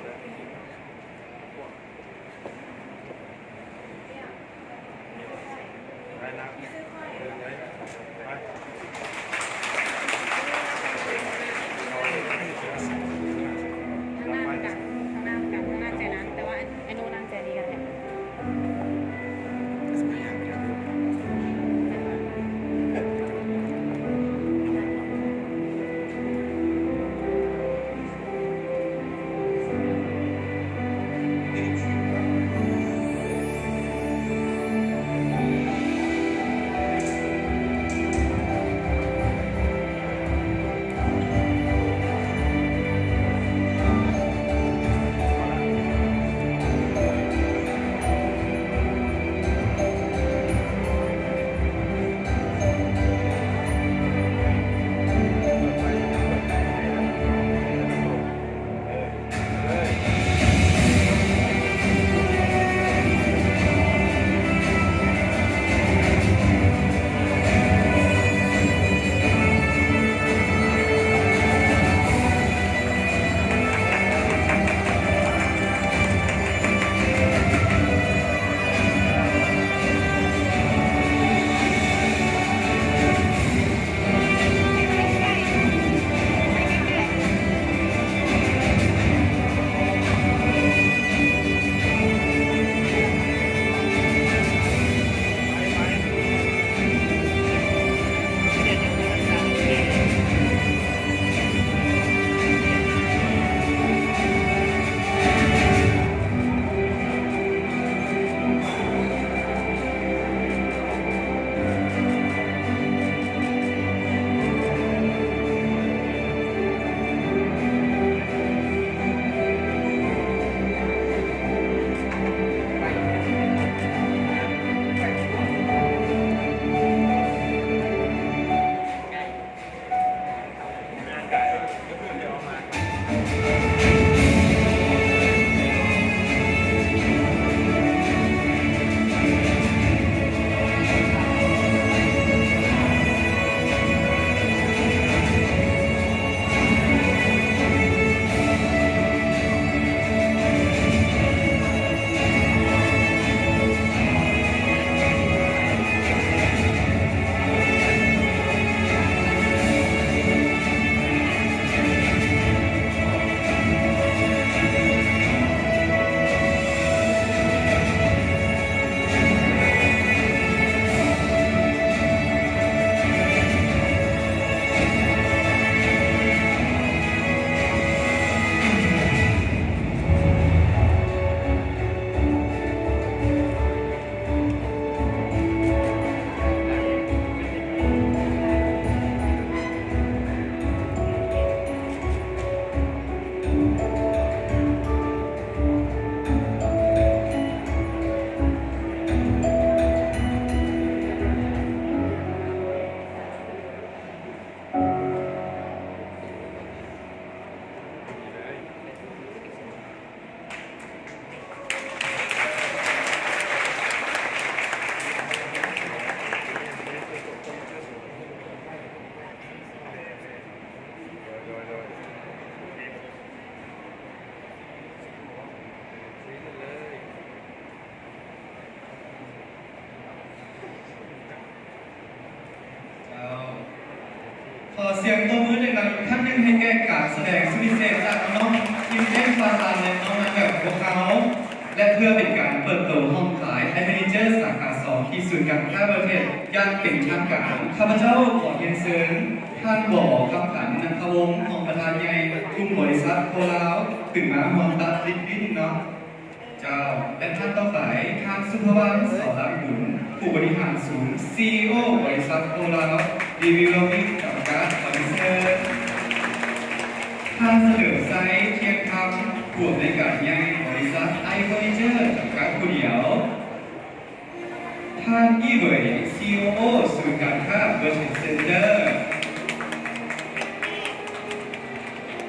ຂ້າງໜ້າຄືກັນ ຂ້າງໜ້າຄືກັນ ຂ້າງໜ້າແຈນັ້ນ ແຕ່ວ່າ ໄອ້ໂນ່ນັ່ງແຈນີ້ກໍໄດ້. ເຈົ້າ ຂໍສຽງຕົບມືດັງໆອີກຄັ້ງໜຶ່ງ ໃຫ້ແກ່ການສະແດງສຸດພິເສດຈາກນ້ອງໆ ທີມເຕັ້ນຟາຕາມ ແລະ ນ້ອງນາງແບບຂອງພວກເຮົາ ແລະ ເພື່ອເປັນການເປີດໂຕຫ້ອງຂາຍໄອເຟີນິເຈີສາຂາສອງ ທີ່ສູນການຄ້າເວີເທັດຢ່າງເປັນທາງການ, ຂ້າພະເຈົ້າຂໍຮຽນເຊີນທ່ານ ວ ຄຳຂັນ ນັນທະວົງ ຮອງປະທານໃຫຍ່ກຸ່ມບໍລິສັດໂຄລາວ ຂຶ້ນມາຮ່ວມຕັດລິບບິ້ນເນາະ. ເຈົ້າ ແລະ ທ່ານຕໍ່ໄປ ທ່ານ ສຸພະວັນ ສອລາວິບູນ ຜູ້ບໍລິຫານສູນ ຊີອີໂອ ບໍລິສັດໂຄລາວ ຣີວິວໂລບິງ ຈຳກັດ ຂໍເຊີນ. ທ່ານ ສະເຫຼີມໄຊ ທຽນຄຳ ຜູ້ອຳນວຍການໃຫຍ່ ບໍລິສັດ ໄອເຟີນິເຈີ ຈຳກັດ ຜູ້ດຽວ. ທ່ານ ອີ່ເຫວີຍ ຊີອີໂອ ສູນການຄ້າ ເວີເທັດເຊັນເຕີ.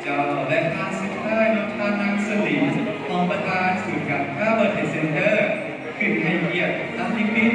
ເຈົ້າ ແລະ ທ່ານສຸດທ້າຍເນາະ ທ່ານ ນາງ ສະຫລີ ຮອງປະທານສູນການຄ້າ ເວີເທັດເຊັນເຕີ ຂຶ້ນໃຫ້ກຽດຮັບລິບບິ້ນ.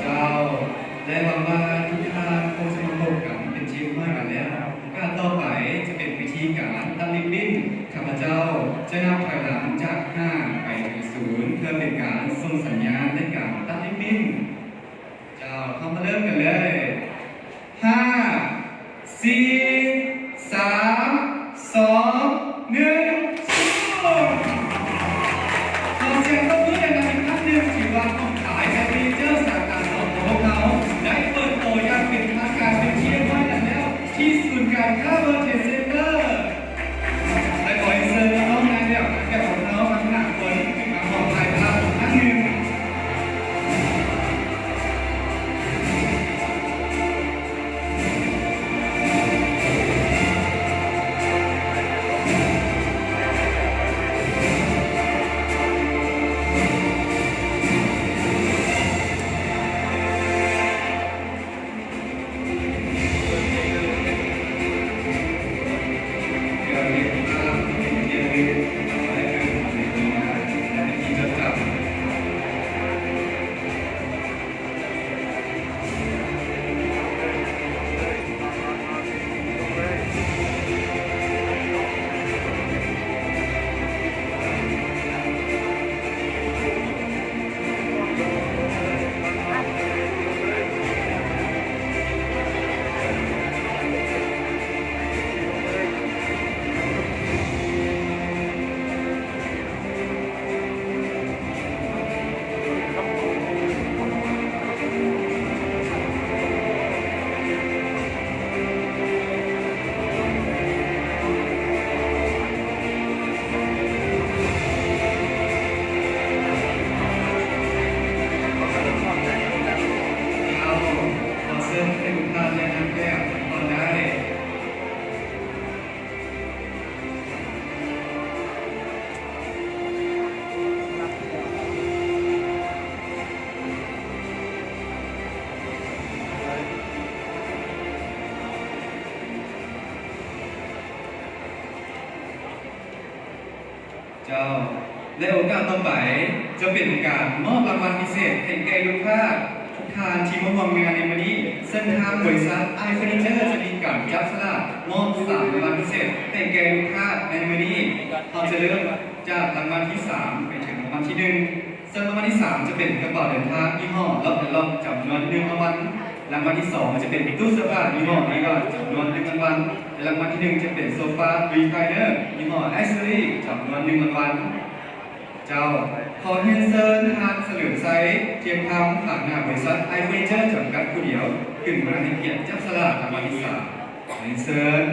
ເຈົ້າ ແລະ ຫວັງວ່າທຸກທ່ານຄົງຈະມາພົບກັນເປັນທີຮຽບຮ້ອຍກັນແລ້ວ. ໂອກາດຕໍ່ໄປຈະເປັນວິທີການຕັດລິບບິ້ນ. ຂ້າພະເຈົ້າຈະນັບຖອຍຫຼັງຈາກຫ້າໄປເຖິງສູນ ເພື່ອເປັນການສົ່ງສັນຍານໃນການຕັດລິບບິ້ນ. ເຈົ້າ ເຮົາມາເລີ່ມກັນເລີຍ. ຫ້າ ສີ່ ສາມ ສອງ ໜຶ່ງ ສູນ. ຂໍສຽງຕົບມືດັງໆອີກຄັ້ງໜຶ່ງ ຖືວ່າກອງຂາຍແບດມິນຕັນສາຂາສອງຂອງພວກເຮົາ ໄດ້ເປີດໂຕຢ່າງເປັນທາງການເປັນທີ່ຮຽບຮ້ອຍນັ້ນແລ້ວ ທີ່ສູນການຄ້າ World Trade Center. ແລະ ຂໍເຊີນນ້ອງໆນາງແບບຂອງເຮົາທັງຫ້າຄົນ ຂຶ້ນມາຂໍຖ່າຍພາບອີກຄັ້ງໜຶ່ງ. ເຈົ້າ ຂໍເຊີນໃຫ້ທຸກທ່ານ ແລະ ນາງແກ້ວ ພັກຜ່ອນໄດ້. ເຈົ້າ ແລະ ໂອກາດຕໍ່ໄປຈະເປັນການມອບລາງວັນພິເສດໃຫ້ແກ່ລູກຄ້າ ທ່ານທີ່ມາຮ່ວມງານໃນມື້ນີ້, ເຊິ່ງທາງບໍລິສັດ ໄອເຟີນິເຈີ ຈະມີການຈັບສະຫຼາກມອບສາມລາງວັນພິເສດໃຫ້ແກ່ລູກຄ້າໃນມື້ນີ້. ເຮົາຈະເລີ່ມຈາກລາງວັນທີສາມໄປເຖິງລາງວັນທີໜຶ່ງ, ເຊິ່ງລາງວັນທີສາມຈະເປັນກະເປົາເດີນທາງຍີ່ຫໍ້ Lock& Lock ຈຳນວນໜຶ່ງລາງວັນ, ລາງວັນທີສອງຈະເປັນຕູ້ເສື້ອຜ້າຍີ່ຫໍ້ Levi's ຈຳນວນໜຶ່ງລາງວັນ ແລະ ລາງວັນທີໜຶ່ງຈະເປັນໂຊຟາ Recliner ຍີ່ຫໍ້ Ashley ຈຳນວນໜຶ່ງລາງວັນ. ເຈົ້າ ຂໍຮຽນເຊີນທ່ານ ສະເຫຼີມໄຊ ທຽມຄຳ ປະທານບໍລິສັດ ໄອເຟີນິເຈີ ຈຳກັດຜູ້ດຽວ ຂຶ້ນມາໃຫ້ກຽດຈັບສະຫຼາກລາງວັນທີສາມ. ຂໍຮຽນເຊີນ.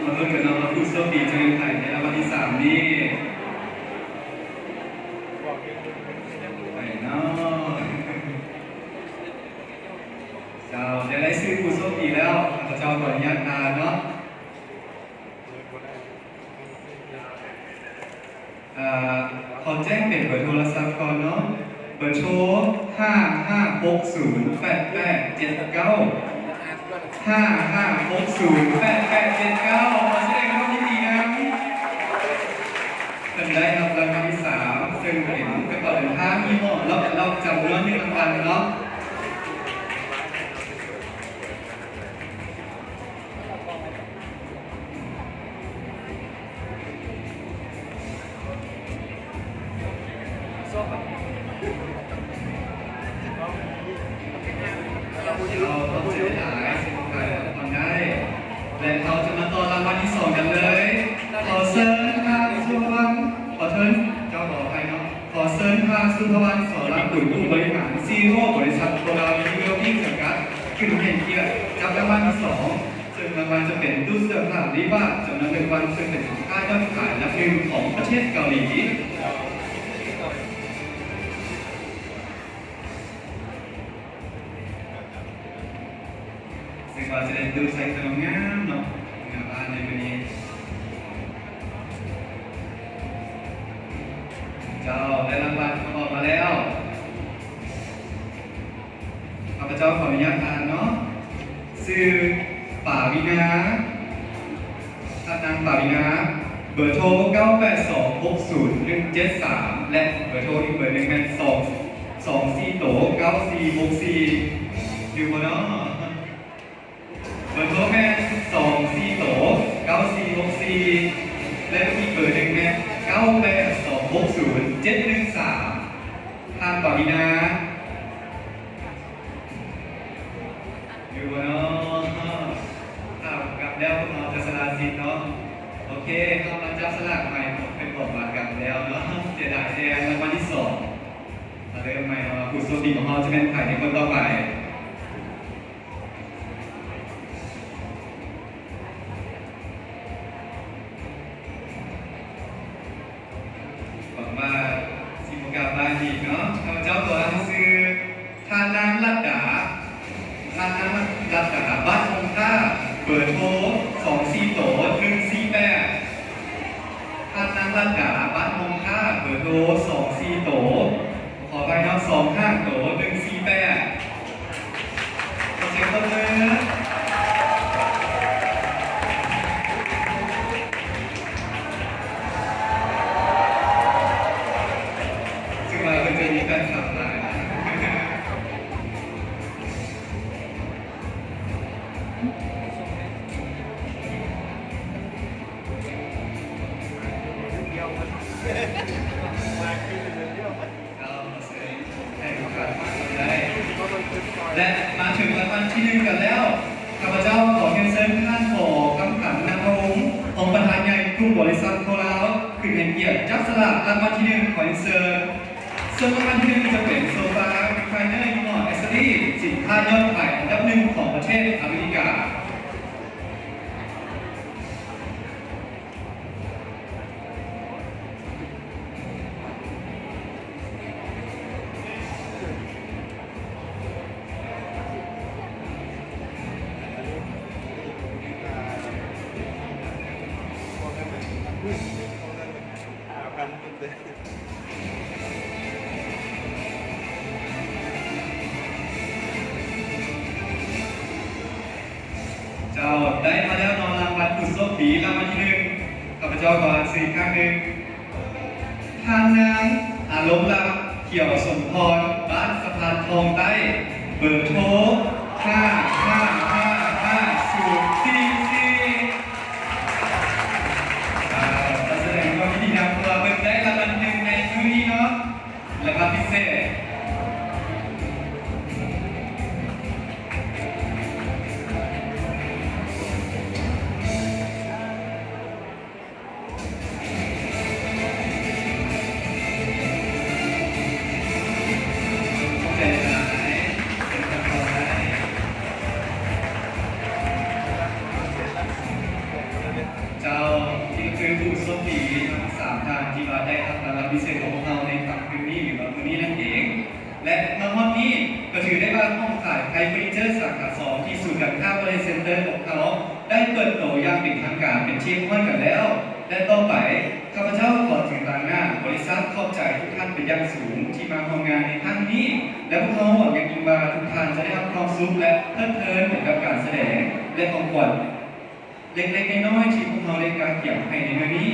ມາເບິ່ງກັນເນາະວ່າຜູ້ໂຊກດີຈະເປັນໃຜໃນລາງວັນທີສາມນີ້. ໃຜເນາະ? ເຈົ້າ ໄດ້ລາຍຊື່ຜູ້ໂຊກດີແລ້ວ ຂ້າພະເຈົ້າຂໍອະນຸຍາດອ່ານເນາະ. ເອີ ຂໍແຈ້ງເປັນເບີໂທລະສັບກ່ອນເນາະ, ເບີໂທ ຫ້າຫ້າຫົກສູນ ແປດແປດເຈັດເກົ້າ ຫ້າຫ້າຫົກສູນ ແປດແປດເຈັດເກົ້າ. ຂໍສະແດງຄວາມຍິນດີນຳ ເພິ່ນໄດ້ຮັບລາງວັນທີສາມ ເຊິ່ງເປັນກະເປົາເດີນທາງຍີ່ຫໍ້ Lock& Lock ຈຳນວນໜຶ່ງລາງວັນເນາະ. ສອງ ສຸພະວັນ ສອລາກຸນ ຜູ້ບໍລິຫານ ຊີອີໂອ ບໍລິສັດໂຄລາວ ຣີເວວລິງ ຈຳກັດ ຂຶ້ນໃຫ້ກຽດຈັບລາງວັນທີສອງ ເຊິ່ງລາງວັນຈະເປັນຕູ້ເສື້ອຜ້າລີບາດ ຈຳນວນໜຶ່ງວັນ ເຊິ່ງເປັນສິນຄ້າຍອດຂາຍອັນດັບໜຶ່ງຂອງປະເທດເກົາຫຼີ. ເຊິ່ງວ່າຈະໄດ້ຕູ້ໃສ່ຂະໜົມງາມເນາະ ງາມບ້ານໃນມື້ນີ້. ເຈົ້າ ໄດ້ລາງວັນອອກມາແລ້ວ. ຂ້າພະເຈົ້າຂໍອະນຸຍາດອ່ານເນາະ. ຊື່ ປາວິນາ. ທ່ານນາງ ປາວິນາ ເບີໂທ ເກົ້າແປດສອງຫົກສູນໜຶ່ງເຈັດສາມ ແລະ ເບີໂທອີກເບີໜຶ່ງແມ່ນ ສອງ ສອງສີ່ໂຕ ເກົ້າສີ່ຫົກສີ່ ຢູ່ບໍ່ເນາະ? ເບີໂທແມ່ນ ສອງສີ່ໂຕ ເກົ້າສີ່ຫົກສີ່ ແລະ ອີກເບີໜຶ່ງແມ່ນ ເກົ້າແປດສອງຫົກສູນເຈັດໜຶ່ງສາມ ທ່ານ ປາວິນາ. ຢູ່ບໍ່ເນາະ? ຖ້າກັບແລ້ວພວກເຮົາຈະສະຫຼະສິດເນາະ. ໂອເຄ ເຮົາມາຈັບສະຫຼາກໃໝ່ ເພິ່ນບອກວ່າກັບແລ້ວເນາະ. ເສຍດາຍແທນ ລາງວັນທີສອງ. ມາເລີ່ມໃໝ່ເນາະ ຜູ້ໂຊກດີຂອງເຮົາຈະແມ່ນໃຜໃນຄົນຕໍ່ໄປ? ຫວັງວ່າຊິບໍ່ກາບບ້ານອີກເນາະ. ຂ້າພະເຈົ້າຂໍລາຍຊື່ ທ່ານນາງລັດດາ ທ່ານນາງລັດດາ ບ້ານຮົງຄ່າ ເບີໂທ ສອງສີ່ໂຕ ໜຶ່ງສີ່ແປດ ທ່ານນາງລັດດາ ບ້ານຮົງຄ່າ ເບີໂທ ສອງສີ່ໂຕ ຂໍອະໄພເນາະ ສອງຫ້າໂຕ ໜຶ່ງສີ່ແປດ. ຂໍສຽງຕົບມື. ຖືວ່າເພິ່ນຈະມີແຟນຄລັບຫຼາຍ. ແລະ ມາເຖິງລາງວັນທີໜຶ່ງກັນແລ້ວ. ຂ້າພະເຈົ້າຂໍຮຽນເຊີນທ່ານ ປໍ ຄຳຂັນ ນາມວະວົງ ຮອງປະທານໃຫຍ່ກຸ່ມບໍລິສັດໂຄລາວ ຂຶ້ນໃຫ້ກຽດຈັບສະຫຼາກລາງວັນທີໜຶ່ງ. ຂໍຮຽນເຊີນ. ເຊິ່ງລາງວັນທີໜຶ່ງຈະເປັນໂຊຟາ ຣີຄລາຍເນີ ຍີ່ຫໍ້ ແອັສເຊຣີ ສິນຄ້າຍອດຂາຍອັນດັບໜຶ່ງຂອງປະເທດອາເມລິກາ. ເຈົ້າ ໄດ້ມາແລ້ວເນາະ ລາງວັນຜູ້ໂຊກດີ ລາງວັນທີໜຶ່ງ. ຂ້າພະເຈົ້າຂໍອ່ານຊື່ອີກຄັ້ງໜຶ່ງ. ທ່ານນາງ ອາລົມລັກ ຂຽວສົມພອນ ບ້ານສະພານທອງໃຕ້ ເບີໂທ ຫ້າຫ້າຫ້າຫ້າສູນສີ່ສີ່. ເຈົ້າ ຂໍສະແດງຄວາມຍິນດີນຳ ເພາະວ່າເພິ່ນໄດ້ລາງວັນທີໜຶ່ງໃນມື້ນີ້ເນາະ ລາງວັນພິເສດ. ຂອບໃຈຫຼາຍ. ເຈົ້າ ນີ້ຄືຜູ້ໂຊກດີທັງສາມທ່ານທີ່ວ່າໄດ້ຮັບລາງວັນພິເສດຂອງພວກເຮົາໃນຄ່ຳຄືນນີ້ ຫຼືວ່າມື້ນີ້ນັ້ນເອງ. ແລະ ມາຮອດນີ້ກໍຖືໄດ້ວ່າຫ້ອງຂາຍໄທເຟີນິເຈີສາຂາສອງທີ່ສູນການຄ້າ World Trade Center ຂອງເຮົາໄດ້ເປີດໂຕຢ່າງເປັນທາງການເປັນທີ່ຮຽບຮ້ອຍກັນແລ້ວ ແລະ ຕໍ່ໄປ ຂ້າພະເຈົ້າຂໍຖືຕາງໜ້າບໍລິສັດຂອບໃຈທຸກທ່ານເປັນຢ່າງສູງທີ່ມາຮ່ວມງານໃນຄັ້ງນີ້ ແລະ ພວກເຮົາຫວັງຢ່າງຍິ່ງວ່າທຸກທ່ານຈະໄດ້ຮັບຄວາມສຸກ ແລະ ເພີດເພີນໄປກັບການສະແດງ ແລະ ຂອງຂວັນ ເລັກໆນ້ອຍໆທີ່ພວກເຮົາໄດ້ກະກຽມໃຫ້ໃນມື້ນີ້.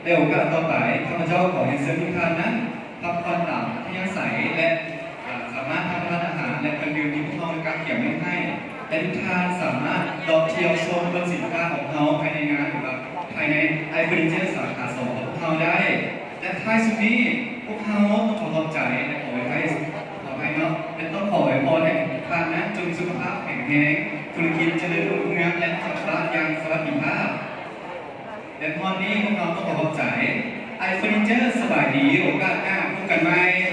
ໃນໂອກາດຕໍ່ໄປ ຂ້າພະເຈົ້າຂໍຮຽນເຊີນທຸກທ່ານນັ້ນພັກຜ່ອນຕາມອັດທະຍາໄສ ແລະ ສາມາດຮັບປະທານອາຫານ ແລະ ເຄື່ອງດື່ມທີ່ພວກເຮົາໄດ້ກະກຽມໄວ້ໃຫ້ ແລະ ທຸກທ່ານສາມາດເລາະທ່ຽວຊົມເບິ່ງສິນຄ້າຂອງເຮົາພາຍໃນງານ ຫຼືວ່າພາຍໃນ Eye Furniture ສາຂາສອງຂອງພວກເຮົາໄດ້. ແລະ ທ້າຍສຸດນີ້ ພວກເຮົາຕ້ອງຂໍຂອບໃຈ ແລະ ຂໍອະໄພ ຂໍອະໄພເນາະ ແລະ ຕ້ອງຂໍອວຍພອນໃຫ້ທ່ານນັ້ນຈົ່ງສຸຂະພາບແຂງແຮງ, ທຸລະກິດຈະເລີນຮຸ່ງເຮືອງ ແລະ ກັບບ້ານຢ່າງສະຫວັດດີພາບ. ແລະ ຮອດນີ້ພວກເຮົາຕ້ອງຂໍຂອບໃຈ Eye Furniture ສະບາຍດີ, ໂອກາດໜ້າພົບກັນໃໝ່.